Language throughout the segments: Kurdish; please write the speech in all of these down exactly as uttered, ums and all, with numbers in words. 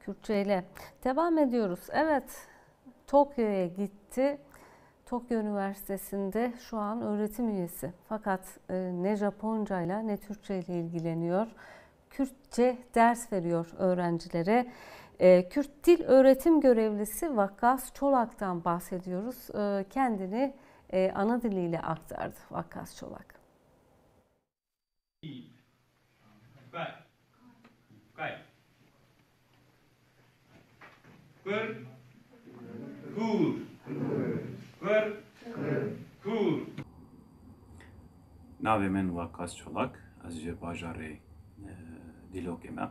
Türkçe ile devam ediyoruz. Evet, Tokyo'ya gitti. Tokyo Üniversitesi'nde şu an öğretim üyesi. Fakat e, ne Japoncayla ne Türkçe ile ilgileniyor. Kürtçe ders veriyor öğrencilere. E, Kürt Dil Öğretim Görevlisi Vakkas Çolak'tan bahsediyoruz. E, kendini e, ana diliyle aktardı Vakkas Çolak. Kur, kur, kur, kur. Navê min Vakkas Çolak, ez ji bajarê e, Dîlokê me.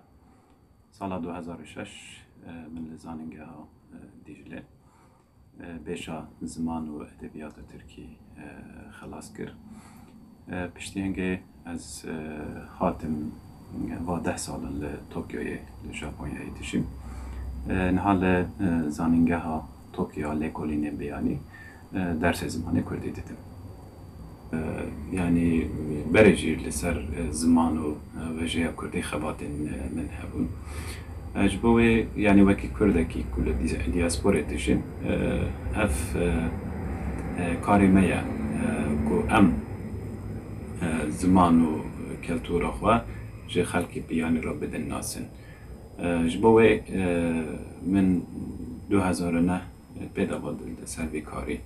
Sala du hezar û şeş e, min li Zanîngeha e, Dîclê e, bêşa ziman û edebiyata tirkî e, xelas kir. E, piştî hingê ez e, hatim va deh sal in li Tokyoyê, li Japonyayê dijîm. E, niha li e, zanîngeha Tokyoya lêkolînên biyanî e, dersê zimanê kurdî didim. E, yanî berê jî li ser e, ziman û e, wêjeya kurdî xebatên e, min hebûn. E, ji bo wê, yanî wekî kurdekî ku li dî- diasporê dijîm, e, ev e, e, karê me ye e, ku em e, ziman û keltûra xwe ji xelkê biyanî re bidin nasin. E, ji bo wê e, min du hezar û neh pêdava di- di ser vî karî.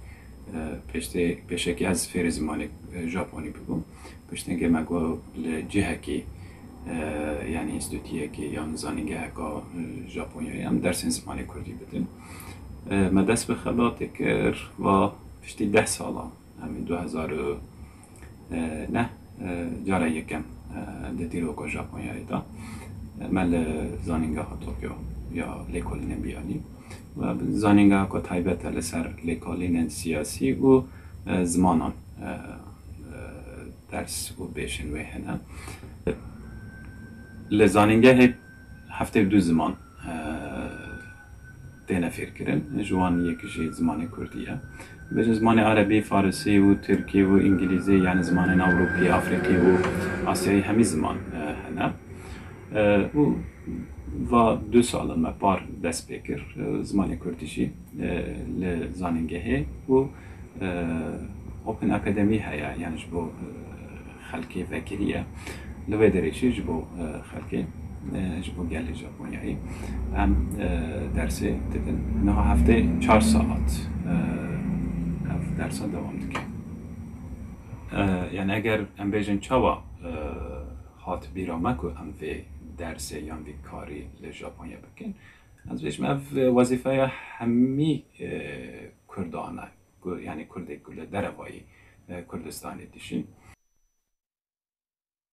E, pêştê, pêşekî ez fêrê zimanê e, Japonî bibûm. Piştî hingê me got li cihekî, e, yanî înstîtûyekî yan zanîngeheka e, Japonyayê em dersên zimanê kurdî bidin. E, me dest bi xebatê kir, va piştî deh sala, em ê du hezar û neh e, cara yekem e, di dîroka Japonyayê de e, me li zanîngeha Tokyo ya lêkolînên biyanî. Zanîngeheka taybet e li ser lêkolînên siyasî û e, zimanan e, e, ders û bêşên wê hene. Li zanîngehê heftê û du ziman e, têne fêrkirin. Ji wan yek jî zimanê kurdî ye. Bêjin zimanê erebî, farisî û tirkî û îngilîzî, yanî zimanên ewropî, afrîkî û asyayî hemî ziman e, hene. E, û va du sal in me par dest pê kir. E, zimanê kurdî jî e, li zanîngehê û e, Open Academy heye, yanî ji bo e, xelkê vekirî ye. Li wê derê jî ji bo e, xelkê, e, ji bo gelê Japonyayê em e, dersê didin. Niha heftê çar saet e, ev dersa dewam dike. E, yanî eger em bêjin çawa e, hat bîra me ku em vê dersê yan vî karî li Japonya bikin, ez bêjim ev wezîfeya hemî e, Kurdan e. Ku, yanî Kurdê ku li derevayî e, Kurdistanê dijîn.